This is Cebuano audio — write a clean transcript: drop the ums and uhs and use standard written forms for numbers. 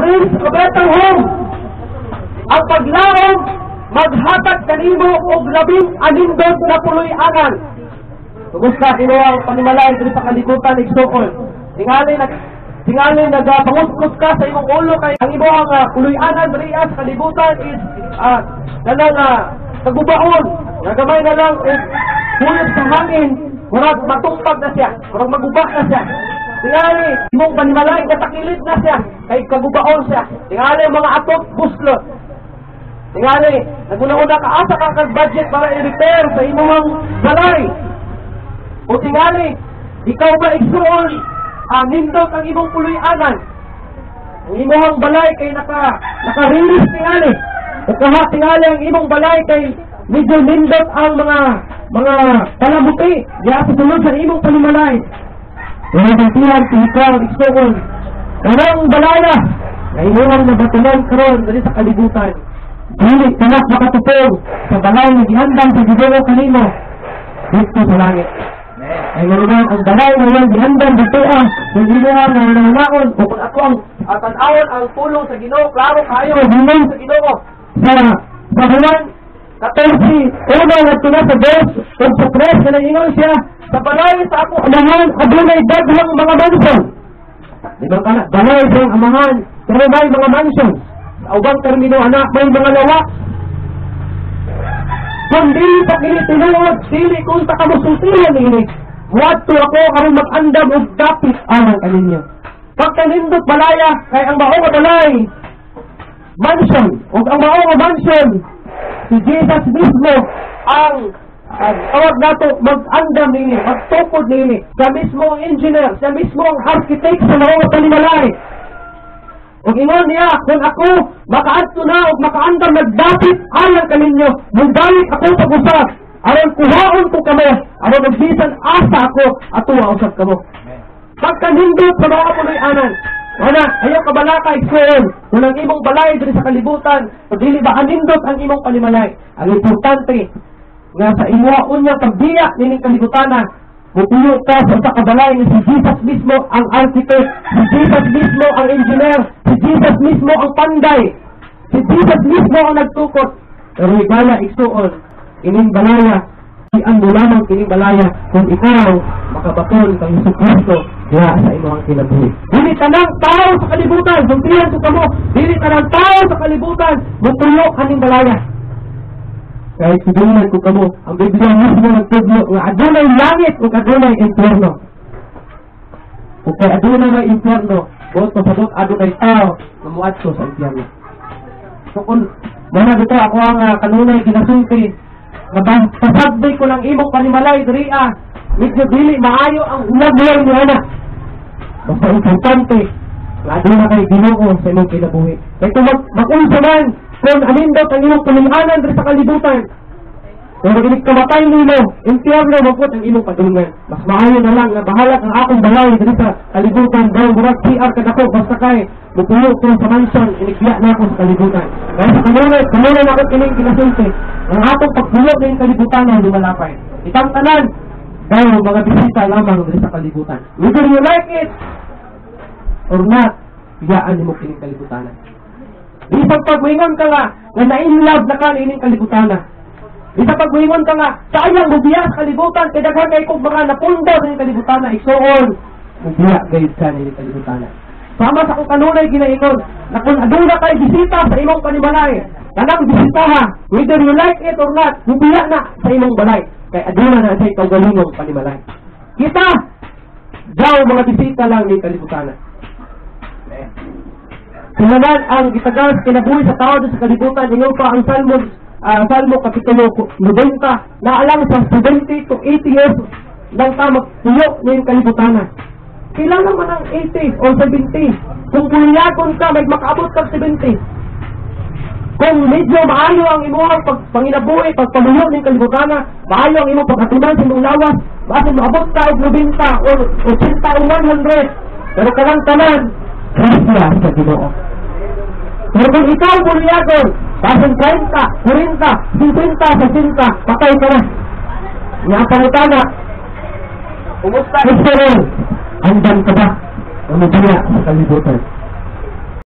brings a better home. Ang paglaom maghatag kanimo og labing anindot na puloy-anan. Kumusta kinuha ang panimalay diri sa kalibutan, igsuon? Tingali nagapanguskos ka sa imong ulo kay ang imong puloy-anan diri sa kalibutan is kanang kagubaon, nga gamay na lang og puyot sa hangin, murag matumpag na siya, murag maguba na siya. Tingali, imong panimalay katakilid na siya, kay kagubaon siya. Tingali, ang mga atop, buslot. Tingali, naguna-una ka, asa ka kag budget para i-repair sa imong balay? O tingali, ikaw ba, igsuon, nindot ang imong puloy-anan? Ang imong balay kay naka-release tingali. O kaha tingali ang imong balay kay medyo nindot ang mga palamuti diya sa sulod sa imong panimalay. Pero sultihan kung ikaw, igsuon, kanang balaya na imong nabatunan karon diri sa kalibutan, dili ka na makatupong sa balay na gihandam sa Ginoo kanimo dito sa langit. Ay nga ang balay na iyang gihandam dito sa Ginoo nga nananaon o kung ako ang tan-awon ang pulong sa Ginoo, klaro kayo hinong sa Ginoo sa Juan 14:1 ngadto na sa 2 ug sa 3 nga nag-ingon siya, "Sa balay sa ako Amahan adunay daghang mga mansion." Di ba kana balay sa iyang Amahan pero may mga mansion? Sa ubang termino ana, may mga lawa. Kung dili pa kini tinuod, dili kung ta kamo sultihan ini. Muadto ako aron mag-andam og dapit alang kaninyo. Pagkanindot balaya, kay ang mao nga balay, mansion, ug ang mao nga mansion, si Jesus mismo ang tawag nato mag-andam nini, magtukod nini. Siya mismo ang engineer, siya mismo ang architect sa mao nga panimalay. Ug ingon niya, "Kung ako makaadto na ug makaandam nagdapit alang kaninyo, mubalik ako pag-usab aron kuhaon ko kamo, aron og bisan asa ako, atuwa usab kamo." Pagkanindot sa mga puloy-anan, wala, ayaw ka balaka, igsuon, kung ang imong balay diri sa kalibutan, o dili ba anindot ang imong panimalay. Ang importante, nga sa imuha unya pagbiya nining kalibutana, mupuyo ka sa usa ka balay nga si Jesus mismo ang architect, si Jesus mismo ang engineer, si Jesus mismo ang panday, si Jesus mismo ang nagtukot. Pero higala, igsuon, ining balaya, ang mo lamang kining balaya kung ikaw makabaton kang Hesus Kristo diha sa imong kinabuhi. Dili tanang tao sa kalibutan, sultihan ko kamo, dili tanang tao sa kalibutan mupuyo aning balaya. Kahit sudunan ko kamo, ang Biblia mismo nagtudlo nga adunay langit ug adunay impyerno. Ug kay adunay may impyerno, buot pasabot adunay tao nga muadto sa impyerno. So kung mana dito ako ang kanunay ginasulti nga pasagdi ko lang imong panimalay diri medyo dili maayo ang hulagway ni ana. Basta importante nga aduna kay Ginoo sa imong kinabuhi. Kay kung mag-unsa man kung anindot ang imong puloy-anan diri sa kalibutan, pero inig kamatay nimo, impyerno man pud ang imong padulngan. Mas maayo na lang nga bahala ang akong balay diri sa kalibutan, daw murag CR ka dako, basta kay mupuyo ko sa mansion inig biya na ako sa kalibutan. Kaya sa kanunay, kanunay na ako kining ginasulti. Ang atong pagpuyo ning kalibutan ay lumalapay. Itang tanan, daw mga bisita lamang diri sa kalibutan. Whether you like it or not, biyaan nimo kining kalibutan. Bisag pagwingon ka nga, nga na-in love na ka niining kalibutan. Bisag pagwingon ka nga, sayang mubiya sa kalibutan, kay daghan kay kog mga napundo sa kalibutan, igsuon, mubiya gayud ka niining kalibutan. Sama sa kung kanunay ginaingon, na kung aduna kay bisita sa imong panimalay, kanang bisitaha, whether you like it or not, mubiya na sa imong balay, kay aduna na sa kaugalingong panimalay. Kita, daw mga bisita lang ni kalibutan. Sinaman ang gitagal sa kinabuhi sa tao sa kalibutan, ingon pa ang Salmo Kapitulo 90, na alang sa 70 to 80 years lang ta magpuyo ng kalibutan. Kailangan man ang 80 o 70. Kung puliyagon ka, may makaabot kag 70. Kung medyo maayo ang imong panginabuhi, pagpamuyo ng kalibutan, maayo ang imong pagkatunan sa imong lawas, basin maabot ka og 90 or 80 o 100. Pero kanang tanan, grasya sa Ginoo. Pero kung ikaw buliyagon, basin 30, 40, 50, 60, patay ka na. Nga ang pangutana, Kumusta? Israel, andam ka ba? Ang mubiya sa kalibutan.